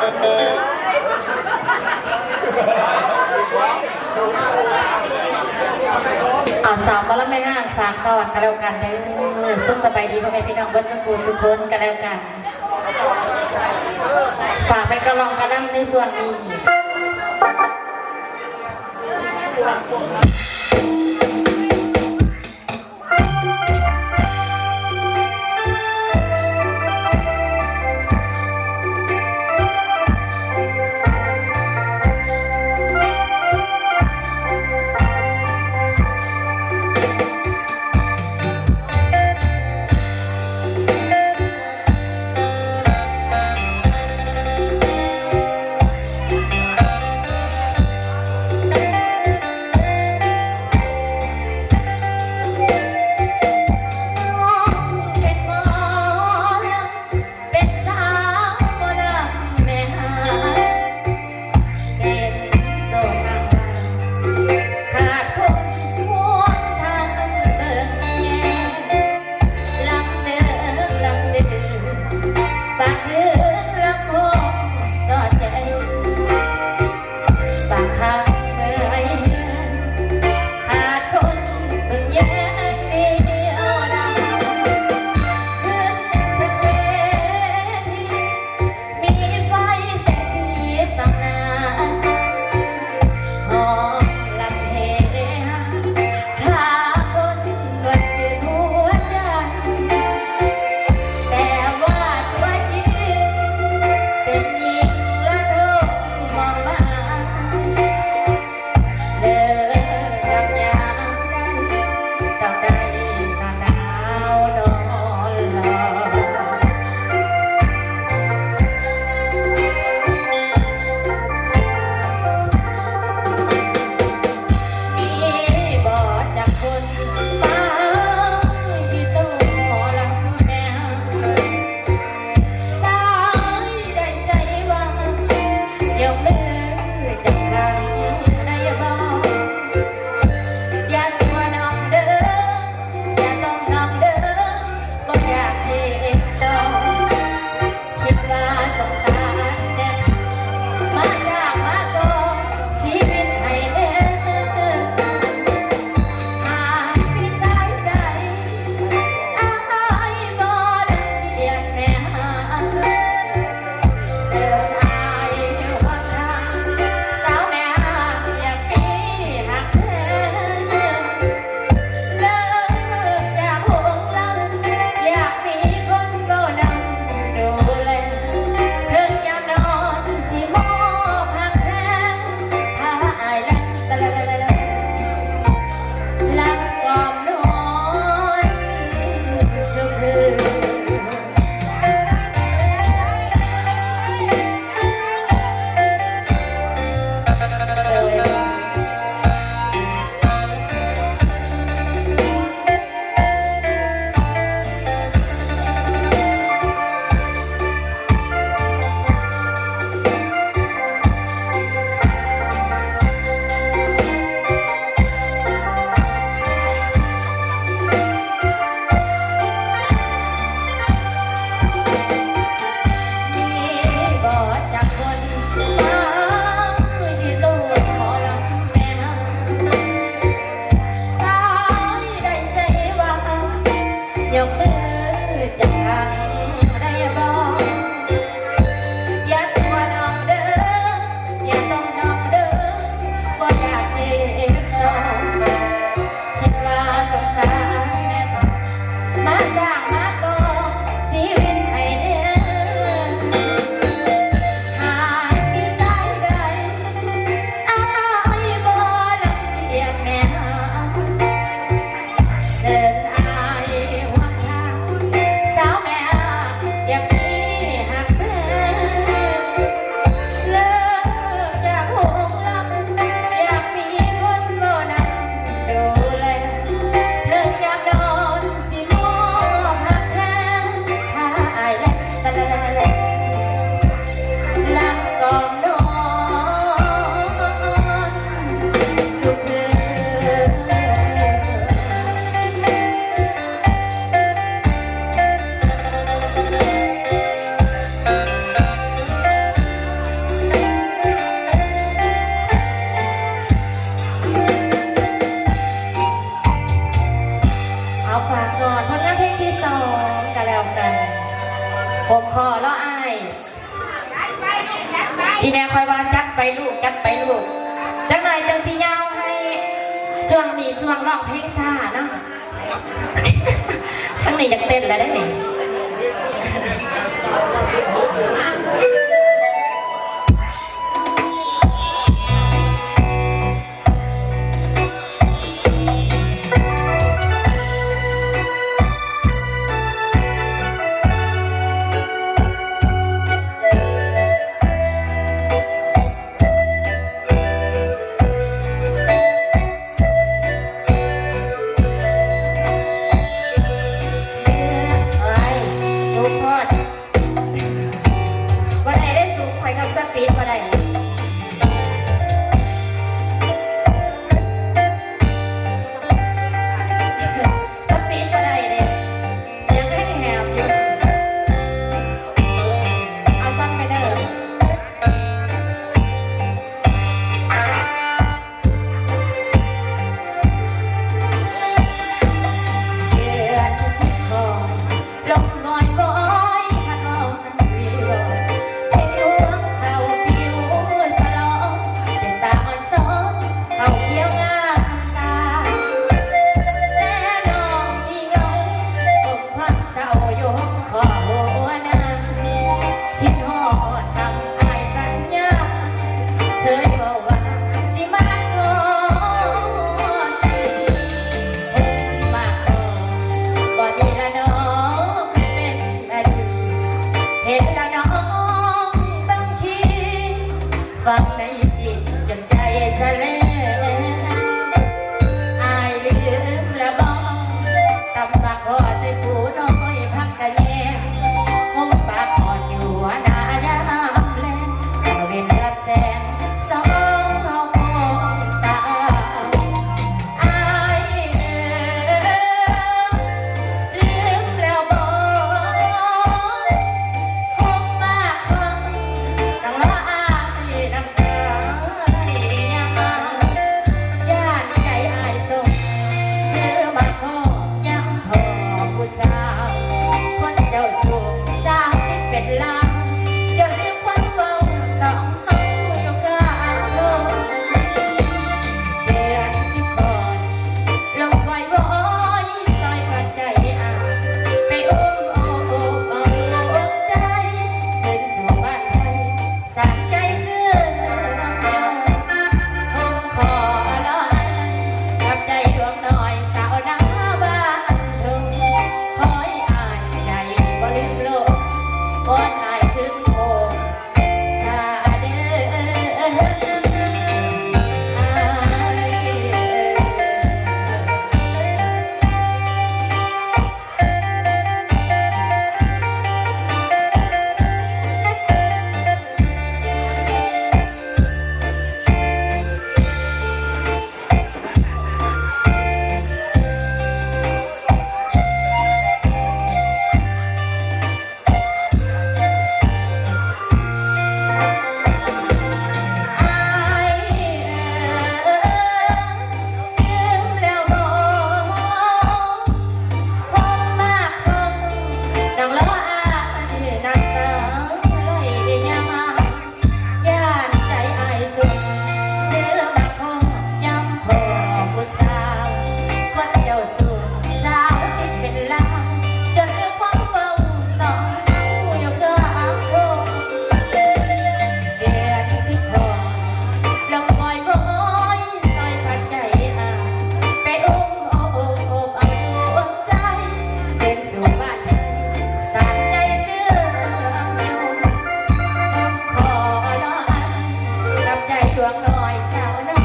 ເອົາ ສາວໝໍລຳແມ່ຮ້າງ ຝາກຕ້ອນກັນແລ້ວກັນເດີ. ສຸກສະບາຍດີພໍ່ແມ່ພີ່ນ້ອງເບິດທຸກຜູ້ທຸກຄົນກັນແລ້ວກັນ. ຝາກໄປກັບຮ້ອງກັບລຳໃນຊ່ວງນີ້. ຜົມຂໍເລາະອ້າຍ ອີແມ່ຂ້ອຍວ່າ ຈັດໄປລູກ ຈັດໄປລູກ ຈັກໜ້ອຍຈັ່ງຊິຍາວໃຫ້ ຊ່ວງນີ້ຊ່ວງຮ້ອງເພງຊ້າເນາະ ທາງນີ້ຢາກເຕັ້ນແລ້ວເດ້ນີ້. ບໍ່ໄດ້ເດ້ສູ ຂ້ອຍກັບສະປີດບໍ່ໄດ້ ສະປີດບໍ່ໄດ້ເດ້ ສຽງແຮງແຫບຢູ່ ເອົາຊ້ຳໄປເດີ. ຄວາມເສົ້າຢູ່ຫົວໜ້າ ຄິດຮອດຄຳອ້າຍສັນຍາ ເຄີຍເວົ້າວ່າຊິມາຂໍແຕ່ງ ຄົນມາຂໍບໍ່ດີລະນ້ອງ ເປັນອະດີດ ເຫັນລະນ້ອງເບິ່ງຄີ ຝັງໃນຈິດຈົນໃຈສະແຫຼງ ອ້າຍລືມລະບໍ ຕຳໝາກຄໍ່ໃສ່ປູນ້ອຍຜັກກະແຍງ ຫົ່ມປາກອອດຢູ່ໜ້າຍາມແລງ ຕາເວັນຮັບແສງ ສອງເຮົາຄອງຕາ ອ້າຍເອີຍ ລືມແລ້ວບໍ ຄົງມາຄອງ ຕ້ອງລໍອ້າຍນຳຕາຍາມມາ ຢ້ານໃຈອ້າຍສົງ ຄືມາຂໍຍາມພໍ້ຜູ້ສາວ ຄົນເຈົ້າຊູ້ ສາວຕິດເປັນລາວ ຈົນຄວາມເວົ້າສອງ ເຮົາຢູ່ກາງໂລກ ເດືອນສິບຄອນ ລົງຄອຍວອຍ ຊ່ອຍພັດໃຈອ້າຍ ໄປອຸ້ມໂອບເອົາດວງໃຈ ຄືນສູ່ບ້ານໄທ ສານໃຈຊື່ນຽວ ຄົງຂໍລອຍ ກັບໃຈດວງນ້ອຍ ສາວນາບ້ານທົ່ງ ຂໍໃຫ້ອ້າຍໃຈບໍ່ລືມໂລກ ວອນອ້າຍຄືນໂຄງ ສາເດີ ອ້າຍເອີຍ. ອ້າຍເອີຍ ລືມແລ້ວບໍ ຄົງມາຄົງ ຕ້ອງລໍອ້າຍນຳສາວໄຫຼຍາມມາ ຢ້ານໃຈອ້າຍສຸກ ຫຼືມາຂໍຍາມພໍ້ຜູ້ສາວ ຄົນເຈົ້າ ສາວຕິດເປັນລາວ ຈົນຄວາມເວົ້າສອງເຮົາຢູ່ກາງໂລກ ເດືອນສິບຄອນ ລົງຄອຍວອຍ ຊ່ອຍພັດໃຈອ້າຍ ໄປອຸ້ມໂອບເອົາດວງໃຈ ຄືນສູ່ບ້ານ ສານໃຈເຊື່ອມຍົງ ຂໍລອງ ກັບໃຈດວງນ້ອຍ ສາວນາ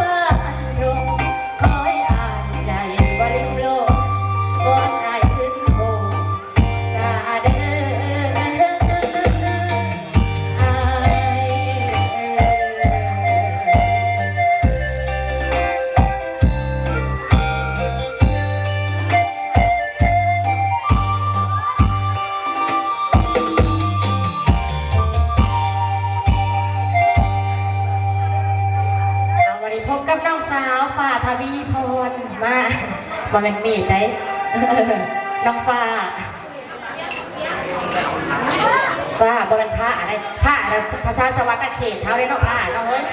ບ້ານທົ່ງ ຂໍໃຫ້ອ້າຍໃຈບໍ່ລືມໂລກ ວອນອ້າຍຄືນໂຄງສາເດີ ອ້າຍເອີຍ. ເອົາ ວັນນີ້ພົບກັບນ້ອງສາວ ຟ້າ ທະວີພອນ ມາ ບໍ່ແມ່ນມີດໃດ໋ ນ້ອງຟ້າ. ປ້າ ບໍ່ແມ່ນພ້າອັນໃດ ພ້າອັນນັ້ນພາສາສະຫວັນນະເຂດເຮົາເດ້ເນາະ ພ້າເນາະເອີຍ.